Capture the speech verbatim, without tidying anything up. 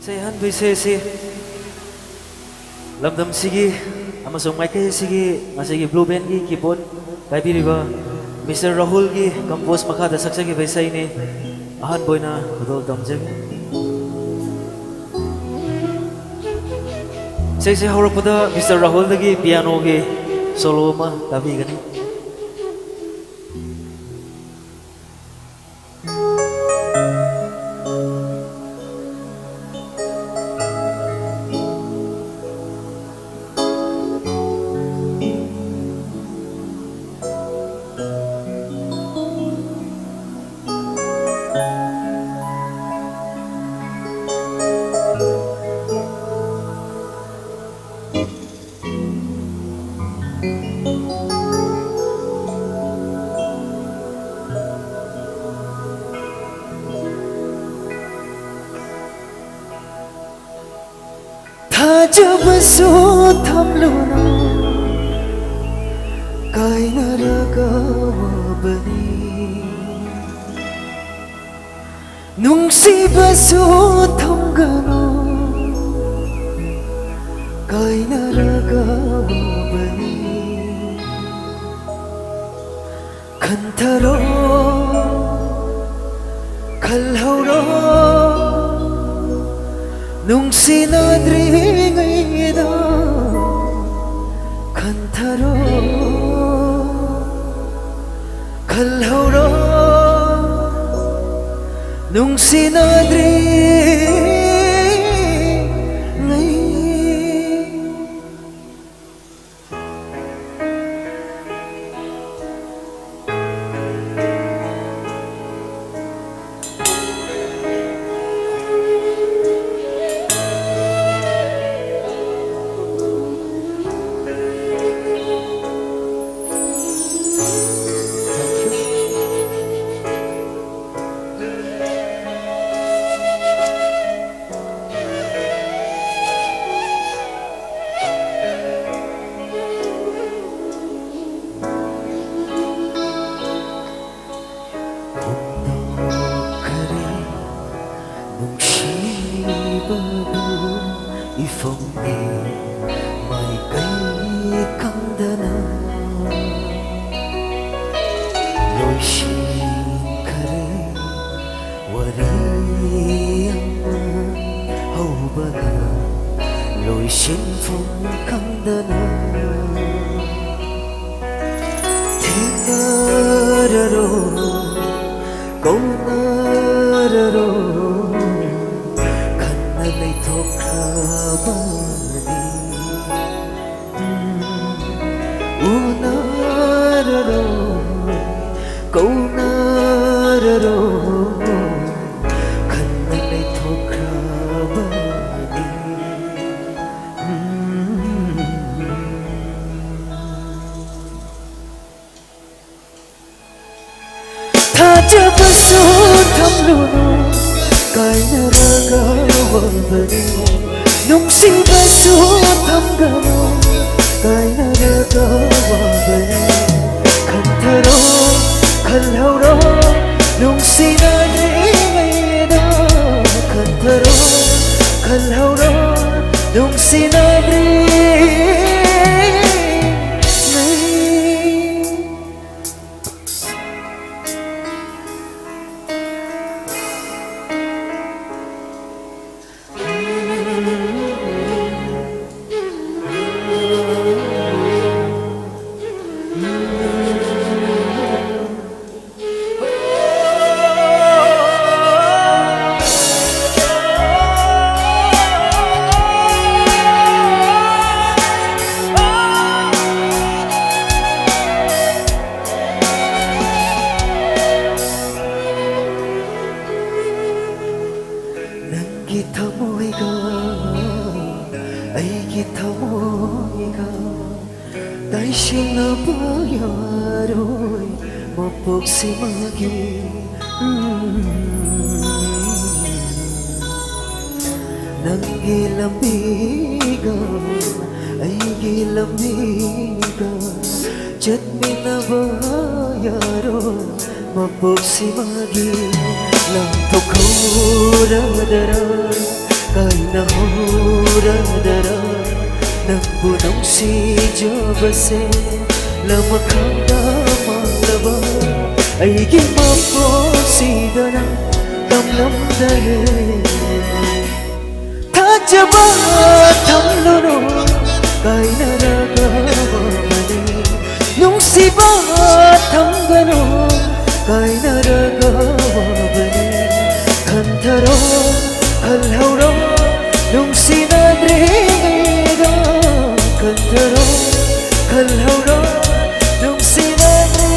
ꯏꯁꯩ ꯑꯍꯥꯟꯕ ꯏꯁꯩ ꯑꯁꯤ ꯂꯝꯗꯝꯁꯤꯒꯤ ꯑꯃꯁꯨꯡ ꯃꯥꯏꯀꯩ ꯑꯁꯤꯒꯤ ꯉꯁꯤꯒꯤ Blue Band ꯒꯤ keyboard ꯄꯥꯏꯕꯤꯔꯤꯕ Mister ꯔꯥꯍꯨꯜꯒꯤ compose ꯃꯈꯥꯗ ꯁꯛꯆꯈꯤꯕ ꯏꯁꯩꯅꯤ꯫ ꯑꯍꯥꯟꯕ ꯑꯣꯏꯅ ꯈꯨꯗꯣꯜ ꯇꯝꯖꯒꯦ꯫ ꯏꯁꯩꯁꯦ ꯍꯧꯔꯛꯄꯗ Mister ꯔꯥꯍꯨꯜꯗꯒꯤ piano ꯒꯤ solo ꯑꯃ ꯇꯥꯕꯤꯒꯅꯤ꯫ ꯊꯥꯖꯕꯁꯨ ꯊꯝꯂꯨꯅꯨ, ꯀꯥꯏꯅꯔꯒ ꯋꯥꯕꯅꯤ꯫ ꯅꯨꯡꯁꯤꯕꯁꯨ ꯊꯝꯒꯅꯨ, ꯀꯥꯏꯅꯔꯒ ꯋꯥꯕꯅꯤ꯫ ꯈꯟꯊꯔꯣ, ꯈꯜꯍꯧꯔꯣ, ꯅꯨꯡꯁꯤꯅꯗ꯭ꯔꯤꯉꯩꯗ ꯈꯟꯊꯔꯣ, ꯈꯜꯍꯧꯔꯣ, ꯅꯨꯡꯁꯤꯅꯗ꯭ꯔꯤꯉꯩ꯫ ꯏꯐꯝꯅꯤ ꯃꯥꯏꯀꯩ ꯈꯪꯗꯅ ꯂꯣꯏꯁꯤꯟꯈꯔꯦ꯫ ꯋꯥꯔꯤ ꯑꯃ ꯍꯧꯕꯅ ꯂꯣꯏꯁꯤꯟꯐꯝ ꯈꯪꯗꯅ ꯊꯦꯡꯅꯔꯔꯣꯏ, ꯀꯧꯅꯔꯔꯣꯏ, ꯈꯟꯅ ꯂꯩꯊꯣꯛꯈ꯭ꯔꯕꯅꯤ꯫ ꯎꯅꯔꯔꯣꯏ, ꯀꯧꯅꯔꯔꯣꯏ, ꯈꯟꯅ ꯂꯩꯊꯣꯛꯈ꯭ꯔꯕꯅꯤ꯫ ꯊꯥꯖꯕꯁꯨ ꯊꯝꯂꯨꯅꯨ, ꯀꯥꯏꯅꯔꯒ ꯋꯥꯕꯅꯤ꯫ ꯅꯨꯡꯁꯤꯕꯁꯨ ꯊꯝꯒꯅꯨ, ꯀꯥꯏꯅꯔꯒ ꯋꯥꯕꯅꯤ꯫ ꯈꯟꯊꯔꯣ, ꯈꯜꯍꯧꯔꯣ, ꯅꯨꯡꯁꯤꯅꯔꯤꯉꯩꯗ꯫ ꯈꯟꯊꯔꯣ, ꯈꯜꯍꯧꯔꯣ, ꯅꯨꯡꯁꯤꯅꯔꯤꯉꯩ꯫ ꯅꯪꯒꯤ ꯊꯃꯣꯏꯒ ꯑꯩꯒꯤ ꯊꯃꯣꯏꯒ ꯇꯥꯏꯁꯤꯟꯅꯕ ꯌꯥꯔꯣꯏ ꯃꯄꯣꯛꯁꯤꯃꯒꯤ꯫ ꯎꯝ, ꯅꯪꯒꯤ ꯂꯝꯕꯤꯒ ꯑꯩꯒꯤ ꯂꯝꯕꯤꯒ ꯆꯠꯃꯤꯟꯅꯕ ꯌꯥꯔꯣꯏ ꯃꯄꯣꯛꯁꯤꯃꯒꯤ꯫ ꯂꯥꯟꯊꯣꯛꯍꯧꯔꯗꯔꯥ, ꯍꯧꯔꯗꯔ ꯅꯪꯕꯨ ꯅꯨꯡꯁꯤꯖꯕꯁꯦ ꯂꯃꯈꯥꯡꯗ ꯃꯥꯡꯂꯕ ꯑꯩꯒꯤ ꯃꯄꯣꯛꯁꯤꯗꯅ ꯇꯝꯂꯝꯗꯔꯦ꯫ ꯊꯥꯖꯕ ꯊꯝꯂꯨꯅꯨ ꯀꯥꯏꯅꯔꯒ ꯋꯥꯕꯅꯤ꯫ ꯅꯨꯡꯁꯤꯕ ꯊꯝꯒꯅꯨ ꯀꯥꯏꯅꯔꯒ ꯋꯥꯕꯅꯤ꯫ ꯈꯟꯊꯔꯣ ꯈꯜꯍꯧꯔꯣ ꯅꯨꯡꯁꯤꯅꯗ꯭ꯔꯤꯉꯩꯗ꯫ ꯈꯟꯊꯔꯣ ꯈꯜꯍꯧꯔꯣ ꯅꯨꯡꯁꯤꯅꯗ꯭ꯔꯤ꯫